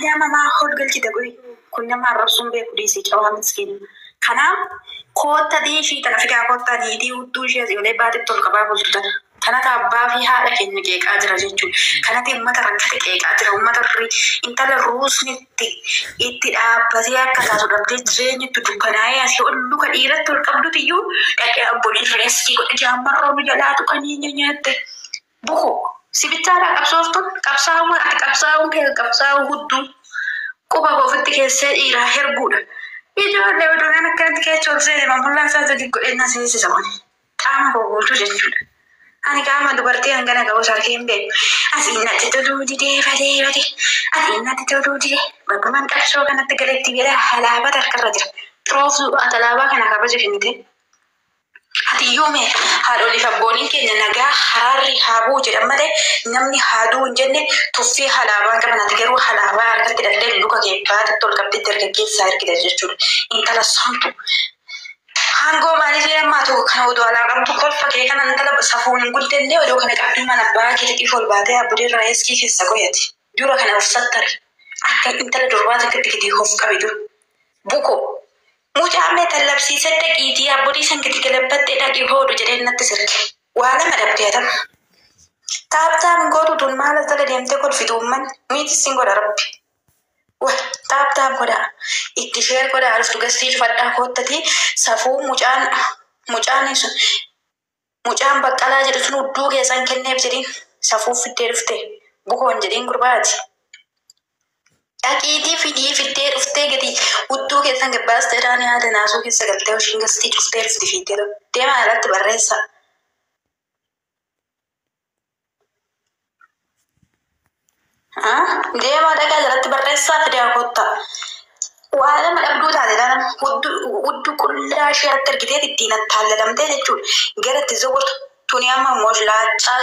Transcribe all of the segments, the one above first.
Ati nama maa hol galchite goyi kun nama arrabsuun beeku dhiisii cawaa miskiina. Kanaaf kootta diishii tana fidaa koottaa niitii hudduu ishee asii olee baatetti ol qabaa bultu tana. Kanatu abbaa fi haadha keenya qeeqaa jira jechuudha. Kanatu uummata rakkate qeeqaa jira. Uummata intala ruusni itti dhaabbatee akka taatu dhabdee jireenyi itti dukkanaa'ee asii ol luka dhiiratti ol qabduti iyyuu dhaqee abboliin reeskii godhe jaammarroo nu jalaa tuqanii nyaatte. Buku sibichaadhaa qabsooftuun qabsaa'uun ati qabsaa'uun kee qabsaa'uu hudduu quba ofitti keessee dhiiraa herguudha. Ijoollee oduudhaan akkanatti keessa ol seene mamullaan isaa gadi godhee na seensisa kuni. Qaama koo guutuu jechuudha. Ani qaama dubartii hangana qabu sarkee hin beeku. Asiin natti toluu didee badee badee. Asiin natti toluu didee. Bakkumaan qabsoo kanatti galetti jedha alaabaa harkarra jira. Xurooftuu ati alaabaa kana kabaja kennite. Ati iyyuu mee haadholiif abbooliin keenya nagaa haraarri haa bu'u jedhan malee namni haa du'u hin jenne tuffii alaabaa qaban ati garuu alaabaa harkatti hidhattee luka kee baatetti ol qabdee dargaggeessaa ergite jechuudha. Intala somtu. Hangoo maaliif jedhamaa kana oduu alaa qabdu kolfa kee kana intala safuun hin guddannee oduu kana qabduu mana abbaa keetiif ol baatee abbootii irraa eeskii keessa qoyati. Dura kana of sattari. Akka intala durbaa takkatti gadi of qabi dura. Buko. Mucaa mee tallabsiisee dhaqiitii abbootii san gadi galabbattee dhaqii hoodhu jedhee natti sirke. Waa lama dhabdee atam. Taaptaan gootu tun maal as jala deemtee kolfitu uummanni miitis sin godha rabbi. Wah taaptaan godhaa. Itti sheer godhaa dhuftu gastii cufadhaa koottatii safuu mucaan mucaan sun mucaan baqqalaa jedhu sun hudduu keessan kenneef jedhiin safuu fiddee dhufte bukoon jedhiin gurbaati. Dhaqiitii fidii fiddee dhuftee gadi hudduu keessan gabbaastee dhaan yaada naasuu keessa galtee ishiin gastii cuftee dhufti fiiddee deemaa alatti barreessa. Deemaa dhaqaa jalatti barreessaa fidaa koottaa. Waa lama dhabduu taate dhaan hudduu qullaa ishee irratti argitee ittiin attaallalamtee jechuudha. Gara itti zoqotu tuni amma mooshlaachaa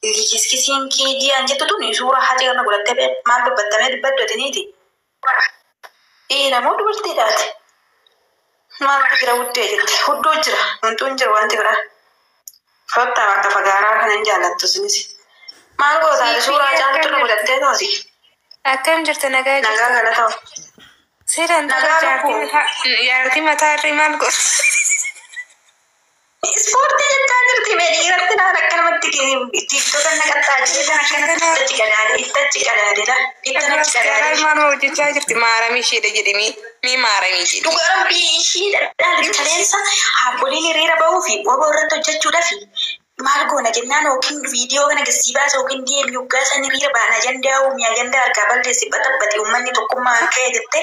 likiskisiin kiijii an jettu tuni suuraa haati kana godhattee maal dubbattamee dubbattu atiniiti. Dhiira moo dubartii taate? Maaltu jira huddee jette? Hudduu jira. Huntuun jira wanti biraa. Kottaa bakka fagaaraa kana hin jaallattu isinis. Maal gootaate suuraa caaltu irra godhattee tooti? Akkam jirta nagaa Nagaa jirta? galata. Seera intala Nagaa jaartii lubbuu. mataa jaartii mataa irrii maal godhu? Ispoortii jechaa jirti mee dhiiratti naan akkanumatti tiiktoota naqattaa jirti akkanatti itti qadaade itti qadaadedha itti natti Garaa qadaade. maal hojjechaa jirti maaramii isheedha jedhimi mii maaramii jedhi. Dhugaa rabbii ishii dhadhaan kaleensa haaboliin hiriira bahuu fi waboo irratti hojjechuudhaaf maal goona jennaan yookiin viidiyoo kana gasii baasa yookiin deemi yoggaa san hiriira baana ajandaa uumi ajandaa harkaa balleessi baxabbate uummanni tokkummaa ka'e jettee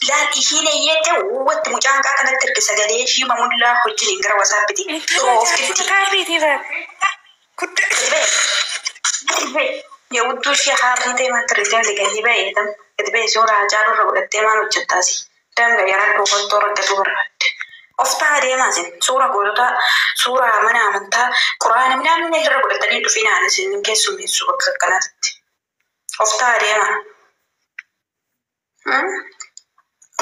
laal ishiin eeyyette uwwatti mucaan qaa kanatti erge sagalee ishii mamullaa hojjiniin gara wasaappiti Intala xuroo jaartii oftitti. mataa irriitii bara. Guddaa. Yawudduu ishee haarrii ta'e maal tarree gadi ba'e gadi ba'e suuraa haacaaluu irra godhattee maal hojjettaasi? Danga yaraa dhuunfattoo rakkatu barbaadde. Of ta'a deemaa isin suura goototaa suuraa mana amantaa quraana midhaan irra godhatanii dhufinaan isin keessummeessu bakka akkanaatti. Of ta'a deemaa.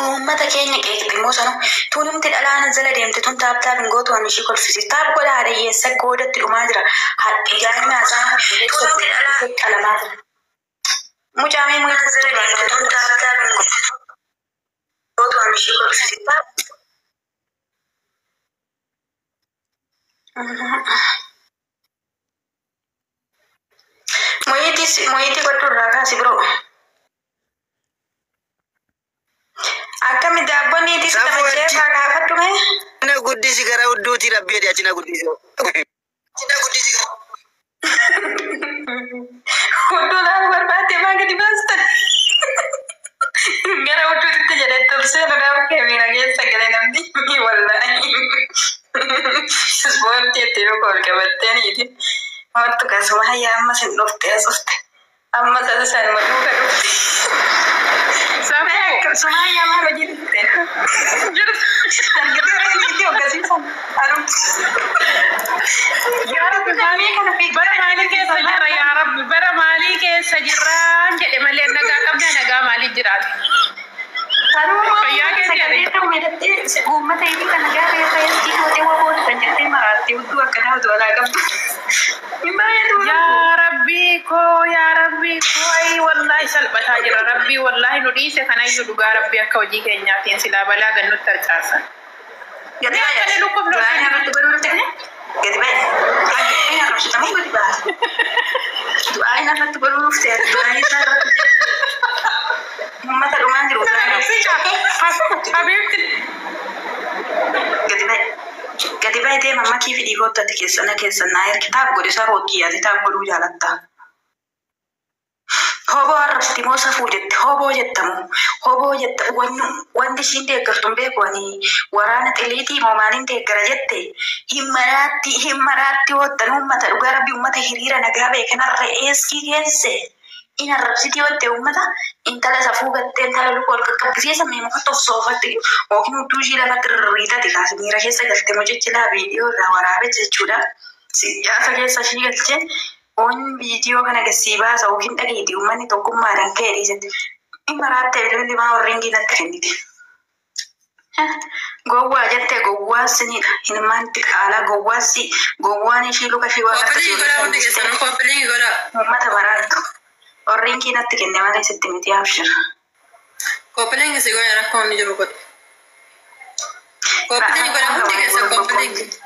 Uummata keenya qeeqxi immoo sanu tuunumti dhalaana jala deemte tun taap taap hin gootu waan ishii kolfisi. Taap godha haadha hiyyeessa goodatti dhumaa jira. Haadhi gaanii haasaan obboleessa qalamaa jira. Mucaamee mucaa jala deemte tun taap taap hin gootu waan ishii kolfisi. Moyiitii moyiitii godhu irraa kaasi biroo. Akkami daabboon niitii si Safuu taphachee achi faa kaafadhu mee? na guddisi gara hudduuti rabbi jedhi achi na guddisi. Hudduu laalu barbaadde maa gadi baastan? Gara hudduutitti jedhee tolsee nagaaf kee miira keessa gale namni wallaahi. Ispoortii itti yoo ol qabattee niiti. Wattu kasuma hayyaa ammas hin dhufte as dhufte. Amma tasa sanuma duuka dhufte. Safuu. Sumayyaa maal hojii dhufte? Jirtu. Argitee reetii hoggasiisan. Yaa Rabbi maalii bara maalii keessa jirra yaa Rabbi bara maalii keessa jirraan jedhe malee nagaa qabna nagaa maalii jiraatu. Fayyaa keetii ati. Uummata inni kana gaafa reetii gootee waa booda kan jettee maraatte hudduu akkanaa utuu alaa qabdu. Hin bareedu. Yaa Rabbi koo yaa Rabbi koo ayi wallaahi salphataa jira Rabbi. Rabbii wallaahi nu dhiise kanayyuu dhugaa Rabbii akka hojii keenyaatiin silaa balaa gannutti harcaasan. Gadi bahe. Du'aa irratti godhuu dhufte gadi bahe. Inni arrabsitamu gadi bahe. Du'aa irratti godhuu dhufte du'aa isaa irratti uummata dhumaan jiru. Habiibti. Gadi bahe. Gadi bahe deema makii fidii koottati keessana keessan naa ergi taaf godhe sarootti yaate taaf godhuu jaalatta. Hoboo arrabsiti moo safuu jette hoboo jettamu hoboo jetta wanti ishiin deeggartu hin beeku ani waraana xiliitii moo maaliin deeggara jette hin maraatti hoottan uummata dhugaa rabbi uummata hiriira nagaa beekanarra eeskii keesse in arrabsiti hootte uummata intala safuu gattee intala luka ol qaqqabbisiisa mee muka tofsoofatti yookiin hudduu ishii lafatti rirriitati kaase miira keessa galte mucichi laa viidiyoo irraa waraabe jechuudha. Siyaasa keessa ishii galchee oon viidiyoo kana gasii baasa yookiin dhageeti uummanni tokkummaadhaan ka'e dhiisetti. Maraatte bilbilli maa warreen natti kennite. Gowwaa jettee gowwaasinidha. Hilmaanti qaalaa gowwaasi gowwaan ishii luka ishii waan Koppiliin godhaa hundi keessanuu koppiliin godhaa. Uummata maraattu. Warreen natti kenne malee sitti miti abshir. Koppiliin si godhaa rakkoon ni jiru godha. Koppiliin godhaa hundi keessan koppiliin.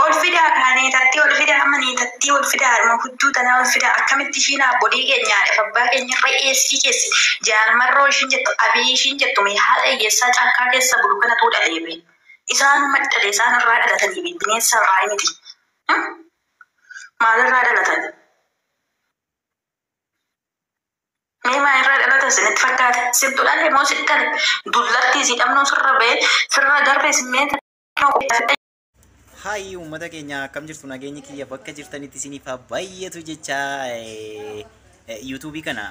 Ol fidaa kaanii tatti ol fidaa amma niitatti ol fidaa harma hudduu tanaa ol fidaa akkamitti ishiin abbolii keenyaadha abbaa keenya irra eessii keessi jaalmarroo ishiin jettu abii ishiin jettu mee haadha hiyyeessaa caakkaa keessa bulu kanatu dhaleebe isaanuma dhale isaan irraa dhalatanii bineensa irraa miti maalirraa dhalatan mee maalirraa dhalatan isinitti fakkaate sittu dhale moo sitti dhale dullattii si dhabnuu sirra ba'ee sirra darbe simmee. Hayi uummata keenya, akkam jirtu? Nageenyi kiyya bakka jirtanitti isiniif haa baay'atu jecha. YouTubeii kana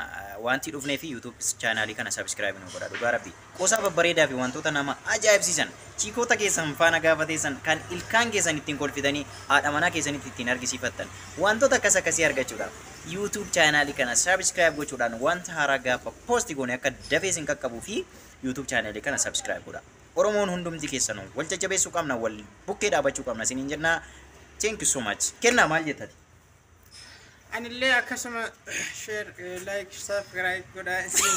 wanti dhufnee fi YouTube channelii kana subscribe nu godha. Dhugaa rabbi qoosaa babbareedaa fi wantoota nama ajaa'ibsiisan chiikoota keessan faana gaafa teessan kan ilkaan keessan ittiin kolfitanii haadha manaa keessanitti ittiin argisiifattan wantoota akkas akkasii argachuudhaaf YouTube channelii kana subscribe gochuudhaan wanta haaraa gaafa post goone akka dafee isin qaqqabuu fi YouTube channelii kana subscribe godha. Oromoon hundumti keessanuu wal jajjabeessuu qabna, wal bukkee dhaabachuu qabna isiniin jenna. Thank you so much. Kennaa, maal jettati? Anillee akkasuma share, like, subscribe godhaa isin.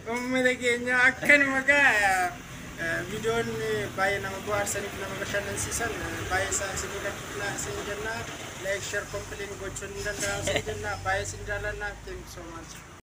Uummata keenya akkanuma gaa viidiyoon baay'ee nama bohaarsaniif nama bashannansiisan baay'ee isaan isinii lakkifnaa isin jenna. Like, share, comment gochuun ni danda'ama isin jenna. Baay'ee isin jaallanna. Thank you so much.